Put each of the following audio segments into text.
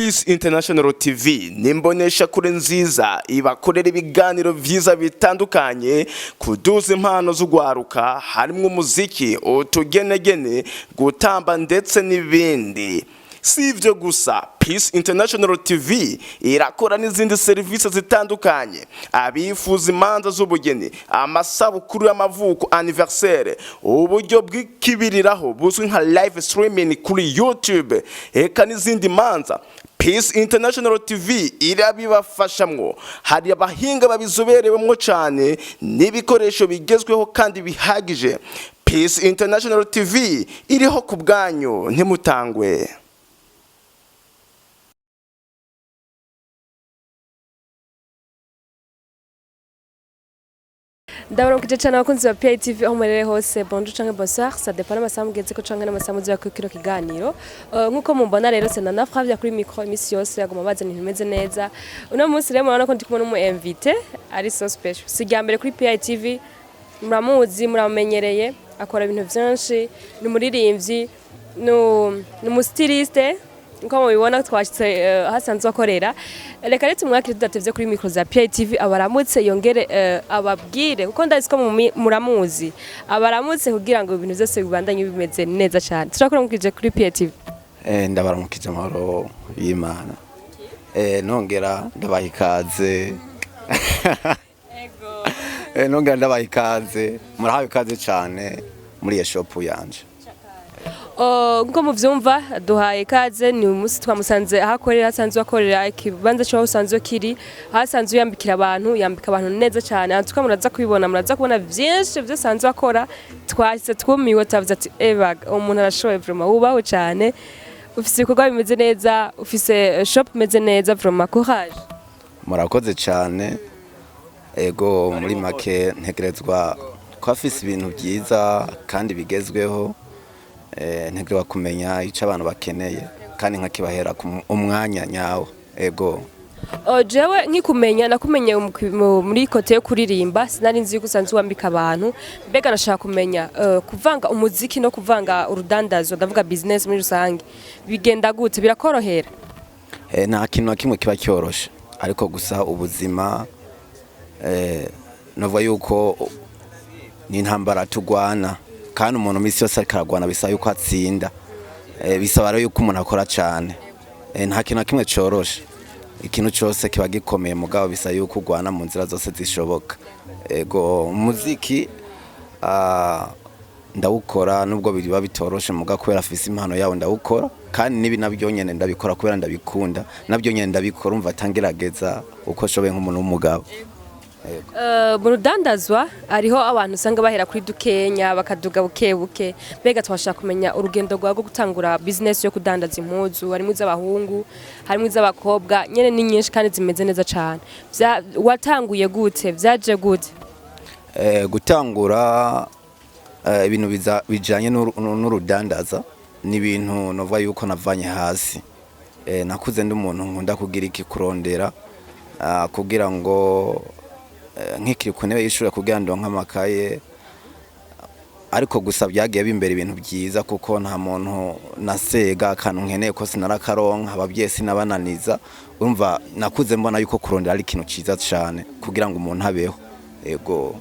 Peace International TV nimbonesha kure nziza ibakorera ibiganiro vyiza bitandukanye, kuduza impano z'ugwaruka, harimwo umuziki, utugenegene, gutamba ndetse n'ibindi. Si ivyo gusa, Peace International TV irakora n'izindi serivisi zitandukanye. Abifuza imanza z'ubugeni, amasabukuru y'amavuko, anniversaire, uburyo bw'ikibiriraho buzwi nka live streaming kuri YouTube, eka n'izindi manza, Peace International TV irabibafashamwo. Hari abahinga babizoberewemwo cyane n'ibikoresho bigezweho kandi bihagije. Peace International TV iriho ku bwanyu, ntimutangwe. Ndabaramukije cyane abakunzi ba PITV aho muherereye hose. Bonjour canke bonsoir, ça dépend n'amasaha mugezeko canke n'amasaha muzira kuri kino kiganiro. Nk'uko mumbona rero, c'est Nana Flavia kuri micro. Imisi yose aguma bazana ibintu bimeze neza. Uno munsi rero murabona ko ndi kumwe n'umu invité ari so special. Si irya mbere kuri PITV, muramuzi, muramenyereye, akora ibintu vyinshi, ni umuririmbyi, ni umu styliste. Nko mubibona, twashitse ahasanzwe akorera. Reka rero tumwakire tudatevye kuri micro za PITV, abaramutse, yongere ababwire, kuko ndazi ko muramuzi, abaramutse kugira ngo ibintu byose bibandanye bimeze neza cyane. Turakuramukije kuri PITV. Ndabaramukije, amahoro y'Imana. Nongera ndabaha ikaze. Nongera ndabaha ikaze, murahawe ikaze cyane muri iyo shop yanje. Nkuko muvyumva, duhaye ikaze. Ni umunsi twamusanze aho akorera, asanzwe akorera, ikibanza cyo usanzwe kiri aho asanzwe yambikira abantu, yambika abantu neza cyane. Antuka muraza kubibona, muraza kubona vyinshi byo asanzwe akora. Twahise twumiwe, twavuze ati: "Ebaga umuntu arashoboye vraiment, wubaho cyane, ufise ibikorwa bimeze neza, ufise shop imeze neza, vraiment courage." Murakoze cyane. Ego, muri make ntegerezwa ko afise ibintu byiza kandi bigezweho. Ntegerezwa kumenya icyo abantu bakeneye kandi nkakibahera ku umwanya nyawo. Ego. Oh, jewe nkikumenya nakumenye muri côté yo kuririmba, sinari nzi yuko usanzwe wambika abantu. Mbega nashaka kumenya, kuvanga umuziki no kuvanga urudandazo, ndavuga business muri rusange, bigenda gute? Birakorohera? Nta kintu na kimwe kiba cyoroshe, ariko gusa ubuzima, novuga yuko ni intambara tugwana, kandi umuntu misi yose ariko aragwana bisaba yuko atsinda. Bisaba rero yuko umuntu akora cyane. Nta kintu na kimwe coroshe, ikintu cyose kiba gikomeye, mugabo bisaba yuko ugwana mu nzira zose zishoboka. Ego, umuziki ndawukora nubwo biba bitoroshe, muga kubera afise impano yawo ndawukora, kandi nibi nabyo nyene ndabikora kubera ndabikunda, nabyo nyene ndabikora, umva atangerageza uko nshoboye nk'umuntu w'umugabo. Mu rudandazwa hariho abantu usanga bahera kuri dukenya bakaduga buke buke. Mbega twashaka kumenya urugendo rwawe rwo gutangura business yo kudandaza impuzu, harimo iz'abahungu, harimo iz'abakobwa, nyene ni nyinshi kandi zimeze neza cane. Watanguye gute? Vyaje gute? Gutangura ibintu bijanye n'urudandaza ni ibintu novuga yuko navanye hasi. Nakuze ndi umuntu nkunda kugira iki, kurondera, kugira ngo nkikiri ku ntebe y'ishuri kugira ndonke amakaye. Ariko gusa byagiye bimbera ibintu byiza, kuko nta muntu nasega akantu nkeneye ko sinarakaronka, ababyeyi sinabananiza. Urumva nakuze mbona yuko kurondera ari ikintu ciza cane kugira ngo umuntu abeho. Ego.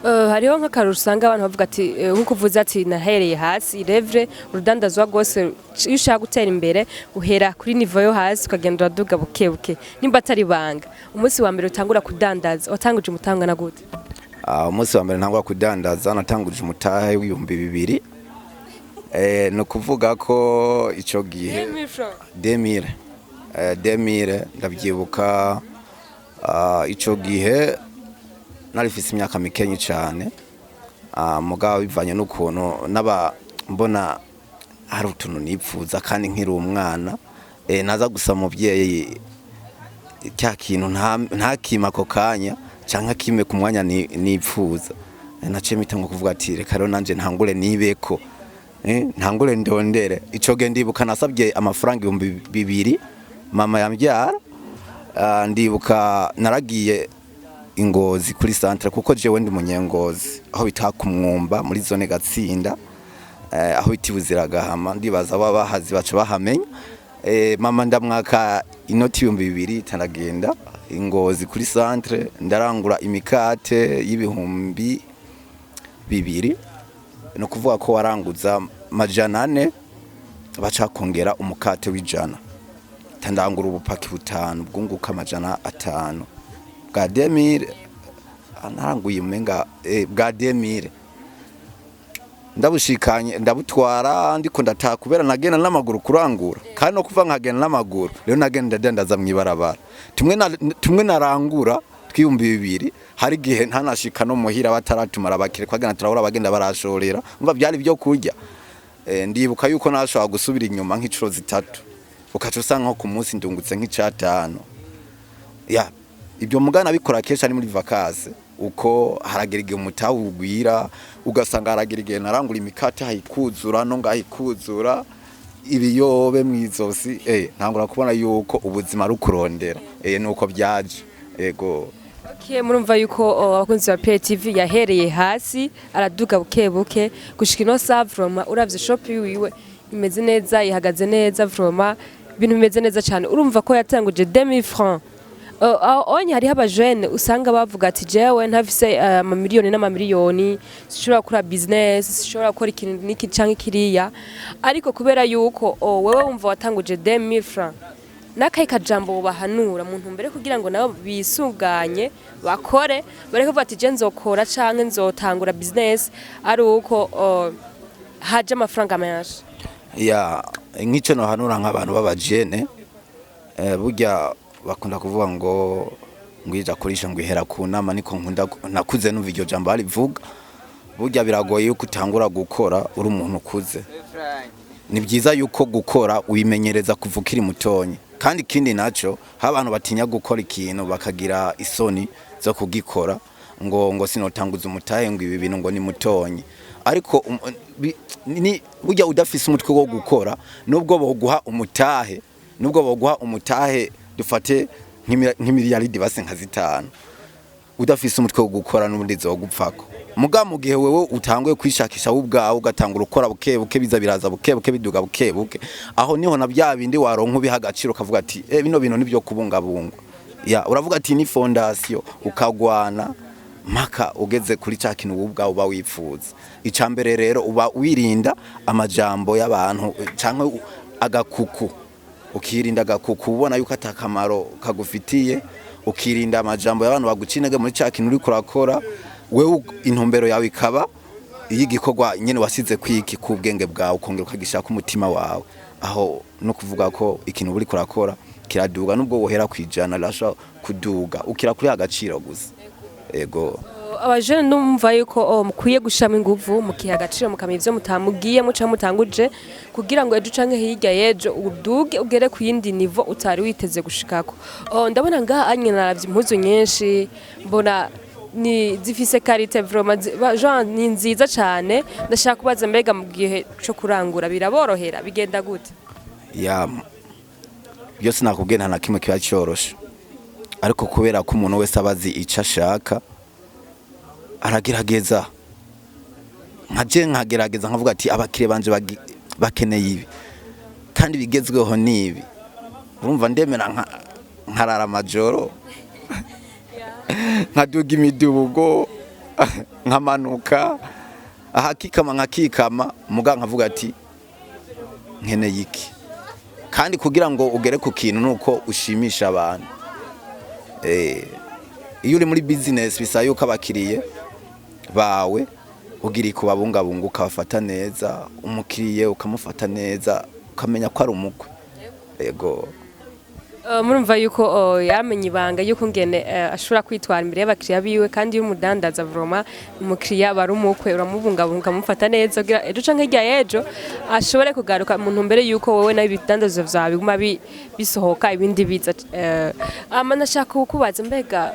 Hariho nk'akaruru usanga abantu bavuga ati, nk'uko uvuze ati nahereye hasi revre, urudandazwa rwose iyo ushaka gutera imbere uhera kuri niveau yo hasi ukagenda uraduga buke buke. Nimba atari ibanga, umunsi wa mbere utangura kudandaza watanguje umutanga na gute? Umunsi wa mbere ntangura kudandaza natanguje umutahe w'2000. Ni ukuvuga ko ico gihe 2000, 2000 ndabyibuka. Ico gihe narifise imyaka mikenyi cane. Mugabo bivanye n'ukuntu naba mbona hari utuntu nipfuza kandi nkiri umwana, naza gusa umuvyeyi cya kintu ntakime ako kanya canke akime ku mwanya nipfuza. Naciye mpita nko kuvuga ati reka rero nanje ntangure nibeko, ntangure ndondere. Ico gihe ndibuka nasabye amafaranga 2000 mama yambyara. Ndibuka naragiye Ingozi kuri centre, kuko jewe ndi Munyengozi, aho bita ku Mwumba muri zone Gatsinda, aho bita Ibuziragahama. Ndibaza baba bahazi baca bahamenya. Mama ndamwaka inoti 2000, tandagenda Ingozi kuri centre, ndarangura imikate y'2000. No kuvuga ko waranguza 400, baca kongera umukate w'100. Tandangura ubupaki butanu bwunguka 500 bwa 2000. Naranguye umenga bwa 2000, ndabushikanye, ndabutwara, ndiko ndataha kubera nagenda n'amaguru kurangura. Kandi no kuva nkagenda n'amaguru rero, nagenda ndadandaza mw'ibarabara tumwe na tumwe, narangura 2000. Hari igihe ntanashika no muhira bataratumara abakire, kwagenda turahura abagenda barashorera. Umva, byari byo kurya. Ndibuka yuko nashobora gusubira inyuma nk'icuro zitatu, ukaca usanga nko ku munsi ndungutse nk'icatanu. Ya, ibyo mugana bikora kenshi ari muri vacances, uko haragera igihe umutahe ugwira, ugasanga haragera igihe narangura imikate hayikuzura no ngahikuzura ibiyobe mwizosi. Ntangura kubona yuko ubuzima ari ukurondera. Nuko byaje, ego. Okay, murumva yuko abakunzi ba PTV, yahereye hasi araduga buke buke gushika ino sa. Vraiment, uravye shop yiwe imeze neza, ihagaze neza, vraiment ibintu bimeze neza cyane. Urumva ko yatanguje 2000 francs. Onye hariho abajene usanga bavuga ati: "Jewe ntafise amamiliyoni n'amamiliyoni, sinshobora gukora business, sinshobora gukora ikintu n'iki canke kiriya." Ariko kubera yuko wewe wumva watanguje 2000 francs, n'akahe kajambo bahanura mu ntumbero yo kugira ngo nabo bisuganye bakore, bareke kuvuga ati: "Je nzokora canke nzotangura business ari uko haje amafaranga menshi"? Ya, nk'icyo nohanura nk'abantu b'abajene, burya bakunda kuvuga ngo ngwija kurisha ngo ihera ku nama. Niko nkunda nakuze numva iryo jambo barivuga. Burya biragoye yuko utangura gukora uri umuntu ukuze. Ni byiza yuko gukora wimenyereza kuva ukiri mutonyi. Kandi ikindi naco, hari abantu batinya gukora ikintu, bakagira isoni zo kugikora, ngo sinotanguza umutahe, ngo ibi bintu ngo ni mutonyi. Ariko ni burya udafise umutwe wo gukora, nubwo boguha umutahe, nubwo boguha umutahe dufate nk'imiliyaridi base nka 5, udafise umutwe wo gukora n'ubundi zogupfako. Muga mu gihe wewe utanguye kwishakisha wowe ubwawe, ugatangura ukora buke buke, biza biraza buke buke, biduga buke buke, aho niho na bya bindi waronka ubiha agaciro, ukavuga ati: "Bino bintu nibyo kubungabungwa." Ya, uravuga ati ni fondation, ukagwana mpaka ugeze kuri cya kintu wowe ubwawe uba wifuza. Ica mbere rero, uba wirinda amajambo y'abantu canke agakuku, ukirinda agakuku ubona yuko atakamaro kagufitiye, ukirinda amajambo y'abantu baguca intege muri cya kintu uriko urakora. Wewe intumbero yawe ikaba iy'igikorwa nyene wasize kwiki ku bwenge bwawe, ukongera ukagishaka umutima wawe. Aho no kuvuga ko ikintu uriko urakora kiraduga, nubwo wohera kwijana rirashobora kuduga, ukira kuri agaciro gusa, ego. Abajene, ndumva yuko mukwiye gushiramo inguvu, mukiha agaciro, mukamenya ivyo mutamugiye muca mutanguje, kugira ngo ejo canke hirya y'ejo uduge ugere ku yindi niveau utari witeze gushikako. Ndabona ngaha anye naravye impuzu nyinshi, mbona ni zifise qualité vraiment, genre ni nziza cane. Ndashaka kubaza: mbega mu gihe co kurangura biraborohera, bigenda gute? Ya, byose nakubwiye, nta na kimwe kiba cyoroshe. Ariko kubera ko umuntu wese aba azi icyo ashaka, aragerageza. Nka je nkagerageza nkavuga ati: "Abakiriya banje bakeneye ibi, kandi bigezweho ni ibi." Urumva, ndemera nkarara amajoro, nkaduga imidugo, nkamanuka ahakikama, nkakikama, muga nkavuga ati: "Nkeneye iki?" Kandi kugira ngo ugere ku kintu nuko ushimisha abantu. Iyo uri muri business, bisaba yuko abakiriye bawe ugira kubabungabunga, ukabafata neza. Umukiriye ukamufata neza, ukamenya ko ari umukwe, yego. Murumva yuko yamenye ibanga yuko ngene ashobora kwitwara imbere y'abakiriya biwe. Kandi iyo umudandaza, vraiment umukiriya aba ari umukwe, uramubungabunga, ukamufata neza, kugira ejo canke hirya y'ejo ashobore kugaruka, mu ntumbero yuko wowe nawe ibidandazwa vyawe biguma bisohoka, ibindi biza. Ama nashaka kukubaza: mbega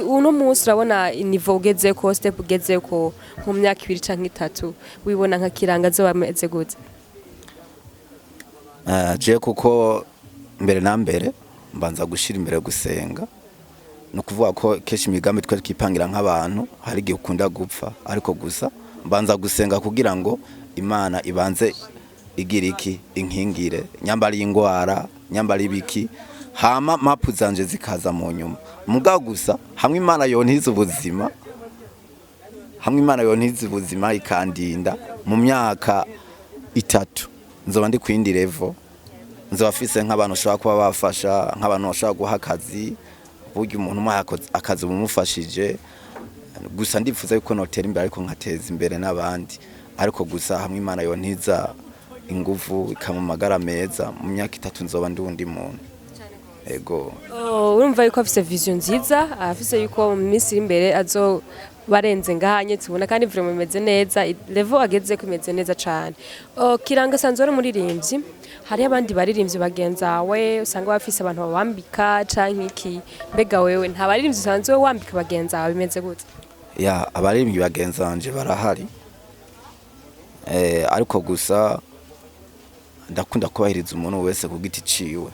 uno munsi urabona niveau ugezeko, step ugezeko, mu myaka 2 canke 3 wibona nka Kiranga azoba ameze gute? Je kuko mbere na mbere mbanza gushira imbere gusenga. No kuvuga ko kenshi imigambi twe twipangira nk'abantu hari igihe ukunda gupfa, ariko gusa mbanza gusenga kugira ngo Imana ibanze. Igira iki? Inkingire, nyambara ingwara, nyambara ibiki, hama mapu zanje zikaza mu nyuma. Mugabo gusa hamwe Imana yontiza ubuzima, hamwe Imana yontiza ubuzima ikandinda, mu myaka 3 nzoba ndi kwindi level, nzoba afise nk'abantu ushobora kuba bafasha, nk'abantu bashobora guha akazi. Burya umuntu umuhaye akazi umufashije. Gusa ndifuza yuko notera imbere, ariko nkateza imbere n'abandi. Ariko gusa hamwe Imana yontiza inguvu, ikampa amagara meza, mu myaka 3 nzoba ndi uwundi muntu, ego. Oh, urumva yuko afise vision nziza, afise yuko mu minsi iri imbere azo barenze ngahanye tubona, kandi vraiment imeze neza, level ageze ko imeze neza cane. Oh, Kiranga asanzwe ari umuririmbyi. Hariho abandi baririmbyi bagenzawe usanga bafise abantu babambika canke iki. Mbega wewe nta baririmbyi usanzwe wambika bagenzawe, bimeze gute? Ya, abaririmbyi bagenzi banje barahari, ariko gusa ndakunda kubahiriza umuntu wese ku giti ciwe.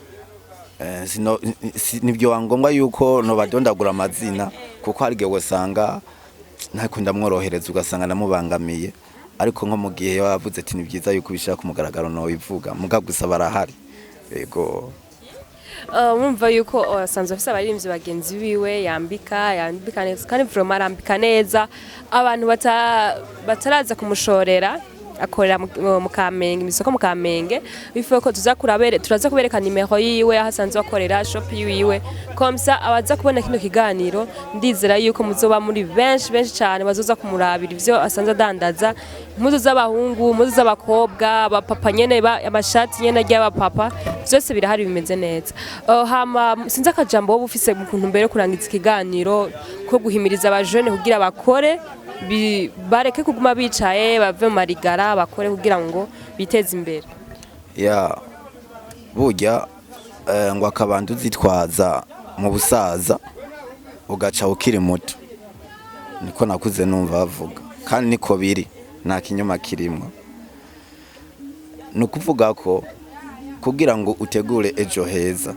Nibyo ngombwa yuko nobadondagura amazina, kuko hari igihe usanga ntako ndamworohereza, ugasanga ndamubangamiye. Ariko nko mu gihe yavuze ati ni byiza yuko ubishaka ku mugaragaro, nobivuga. Muga gusa barahari, yego. Murumva yuko asanzwe afise abaririmbyi bagenzi biwe yambika, yambika neza, kandi vraiment arambika neza. Abantu bataraza kumushorera, akorera mu Kamenge, mw'isoko mu Kamenge. Bifuye ko tuza kurabere, turaza kubereka nimero yiwe, aho asanzwe akorera, shop yiwe. Comme ça abaza kubona kino kiganiro, ndizera yuko muzoba muri benshi benshi cyane bazoza kumurabira ivyo asanzwe adandaza: impuzu z'abahungu, impuzu z'abakobwa, abapapa nyene, amashati nyene ry'abapapa, vyose birahari, bimeze neza. Hama sinzi akajambo woba ufise mu kuntu mbere yo kurangiza ikiganiro ko guhimiriza abajene kugira bakore, bareke kuguma bicaye, bave mu marigara, bakore kugira ngo biteze imbere. Ya, burya ngo akabanda uzitwaza mu busaza ugaca ukiri muto. Niko nakuze numva bavuga, kandi niko biri, nta kinyoma kirimwo. Ni ukuvuga ko kugira ngo utegure ejo heza,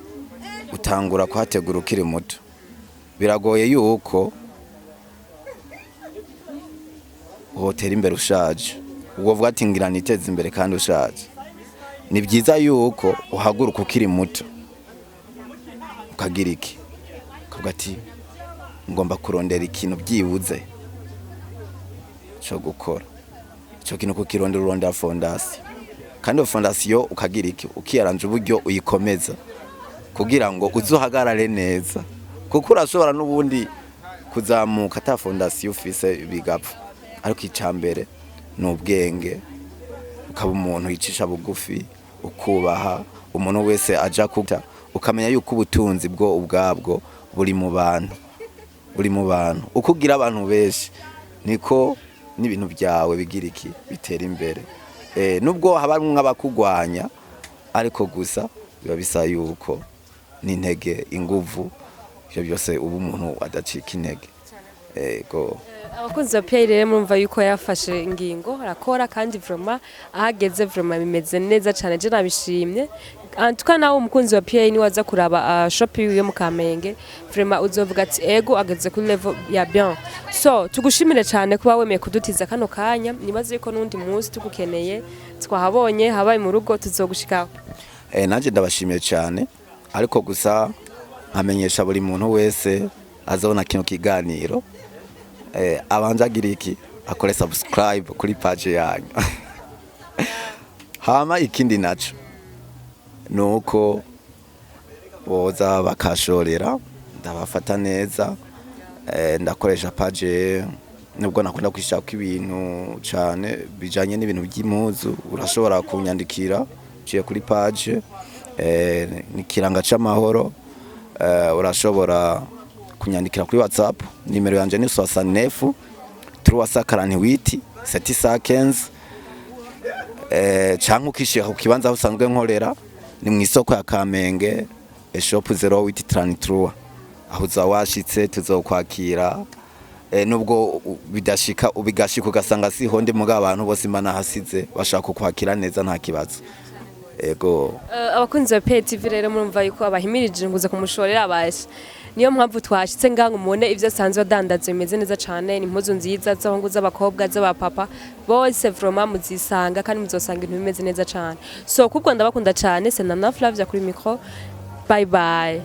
utangura kuhategura ukiri muto. Biragoye yuko wotera imbere ushaje, uwovuga ati ngira niteze imbere kandi ushaje. Ni byiza yuko uhaguruka ukiri muto, ukagira iki, ukavuga ati ngomba kurondera ikintu byibuze cyo gukora. Icyo kintu kukirondera, urondera fondation, kandi iyo fondation ukagira iki, ukiyaranja uburyo uyikomeza kugira ngo uzuhagarare neza, kuko urashobora n'ubundi kuzamuka ata fondation ufise bigapfa. Ariko icambere ni ubwenge, ukaba umuntu yicisha bugufi, ukubaha umuntu wese aja kuta, ukamenya yuko ubutunzi bwo ubwabwo buri mu bantu, buri mu bantu. Uko ugira abantu benshi, niko n'ibintu byawe bigira iki, bitera imbere. Nubwo haba harimwo abakugwanya, ariko gusa biba bisa yuko n'intege, inguvu, ivyo byose, uba umuntu adacika intege, ego. Abakunzi ba Pierre rero, murumva yuko yafashe ingingo, arakora, kandi vraiment ahageze vraiment bimeze neza cyane, je nabishimye. En tout cas nawe umukunzi wa Pierre, ni waza kuraba shop yiwe mu Kamenge, vraiment uzovuga ati ego, ageze kuri level ya bien. So tugushimire cyane kuba wemeye kudutiza kano kanya. Nibaze yuko n'undi munsi tugukeneye, twahabonye habaye mu rugo, tuzogushikaho. Nanjye ndabashimiye cyane, ariko gusa nkamenyesha buri muntu wese azabona kino kiganiro, abanza agira iki, akore subscribe kuri page yanyu. Hama ikindi naco nuko boza bakashorera, ndabafata neza. Ndakoresha page, nubwo nakunda kwishaka ibintu cyane bijanye n'ibintu by'impuzu. Urashobora kunyandikira uciye kuri page, ni Kiranga c'Amahoro. Urashobora kunyandikira kuri WhatsApp, nimero yanje ni 69 348 715, canke ukishika ku kibanza aho usanzwe nkorera, ni mu isoko ya Kamenge, shop 0833. Aho uza washitse tuzokwakira. Nubwo bidashika, ubigashika ugasanga siho ndi, mugabo abantu bose Imana hasize bashaka kukwakira neza, nta kibazo, ego. Abakunzi ba PTV rero, murumva yuko abahimirije nguza kumushorera abasha. Niyo mpamvu twashitse ngaha ngo mubone ivyo asanzwe adandaza bimeze neza cane. Ni impuzu nziza z'abahungu, z'abakobwa, z'abapapa bose, vraiment muzisanga kandi muzosanga ibintu bimeze neza cane. So kubwo ndabakunda cane, c'est Nana Flavia kuri micro. Bye bye.